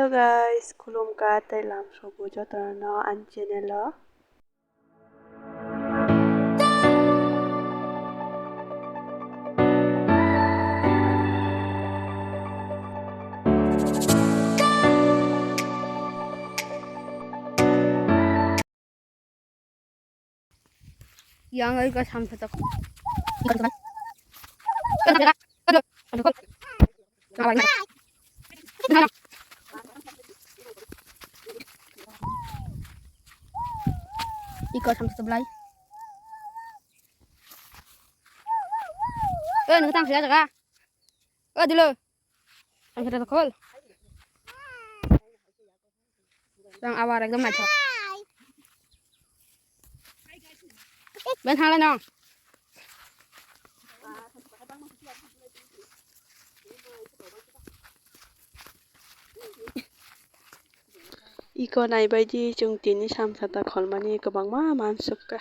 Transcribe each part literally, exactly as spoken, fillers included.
Hello guys, khulumkha tei lamsogo jotono ani channel o. Yang ai ka samsa tak. Iko samsa belai. Eh, nang tang saya jaga. Eh, dulu. Samsa tak khol. Yang awar ekdom naithok. Ben thanglai nong. Iko naibaidi chwng tini samsa ta kholmani kwbangma mansukha.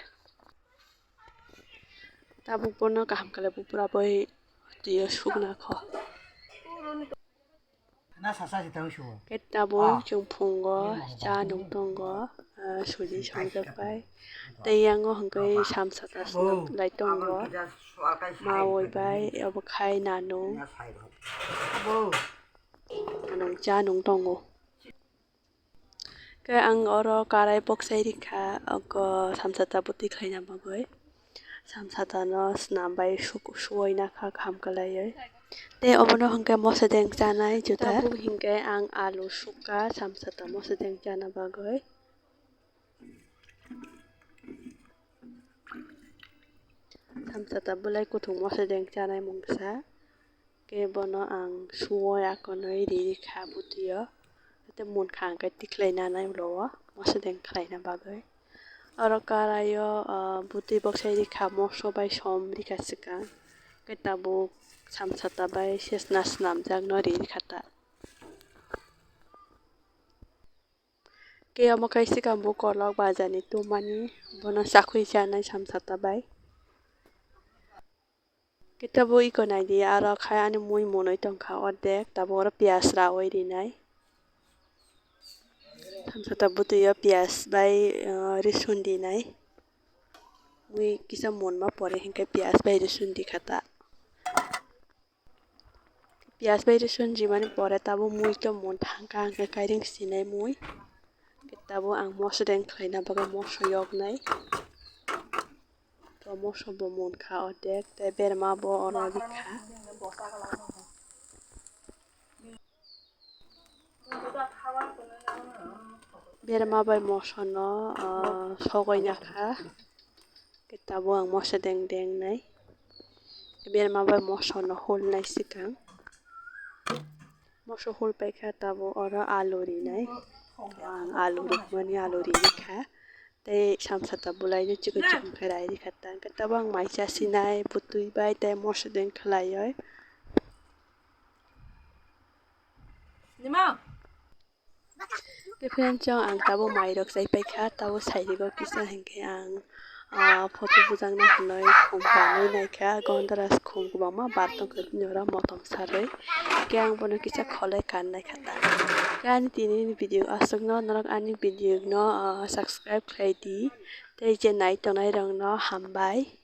Tabuk bono kaham khlai bo pura bai twiyo sukna kho. Khe tabuk chwng phungo cha nung tongo, ah, suji songjak bai. Tei yango hwnkhe samsa ta swnam lai tongo. Mawai bai obo khai nanung. Nanung cha nung tongo. Khe ang oro karai boksai rikha, oko samsa ta bwtwi khlaina bagwi. Samsa ta no swnam bai su-, suwai nakha kaham kwlaiwi. Tei obono hwnkhe mosedeng chanai juda. Tabuk hinkhe ang alu sukha samsa ta mosedeng chana bagwi. Samsa ta bwlai kuthung mosedeng chanai mungsa. Khe bono ang suwai akonwi ri rikha bwtwiyo. Tei munkha hwnkhe tikhlai nanai ulo o mosedeng khlaina bagwi. Oro karaio, ah, bwtwi boksai rikha moso bai som rikha swkang. Khe tabuk samsa ta bai sesna swnamjakno ri rikha ta. Khe omo khe swkang bo kolok bajarni tumani, bono chakhwi chanai samsa ta bai. Khe tabuk iko naidi, aro khai ani mui monwi tongkha ordek, tabuk oro piyaj rawi rinai. Samsa ta bwtwi o piyaj bai, ah, rwsong rinai. Mui kisa monma pore hinkhe piyaj bai rwsong rikha ta. Piyaj bai rwsong rimani pore tabuk mui khe mon thangkha, hwnkhe kairing sinai mui. Khe tabuk ang moso deng khlaina bagwi moso yoknai. To moso bo monkha ordek, tei berma bo oro rikha. Berma bai moso no, ah, sogwi nakha. Khe tabuk ang moso deng deng nai. Berma bai moso no hul nai swkang. Moso hul paikha tabuk oro alu rinai. Ang alu rwmani alu ri rikha. Tei samsa ta bwlai no chikon chikon khe rai rikha ta. Hwnkhe tabuk ang mai chasinai bwtwi bai tei moso deng khlaiwi. Tei friend chong ang tabuk mairok chai paikha, tabuk sairigo kisa hinkhe ang, ah, photo bujakna hinwi khum kanwi naikha, gondoras khum kwbangma bar tongkha bini oro motom sarwi. Khe ang bono kisa kholwi kan naikha ta. Khe ani tini ni video aswkno, norok ani video no, ah, subscribe khlai di tei je nai tongnai rokno hambai.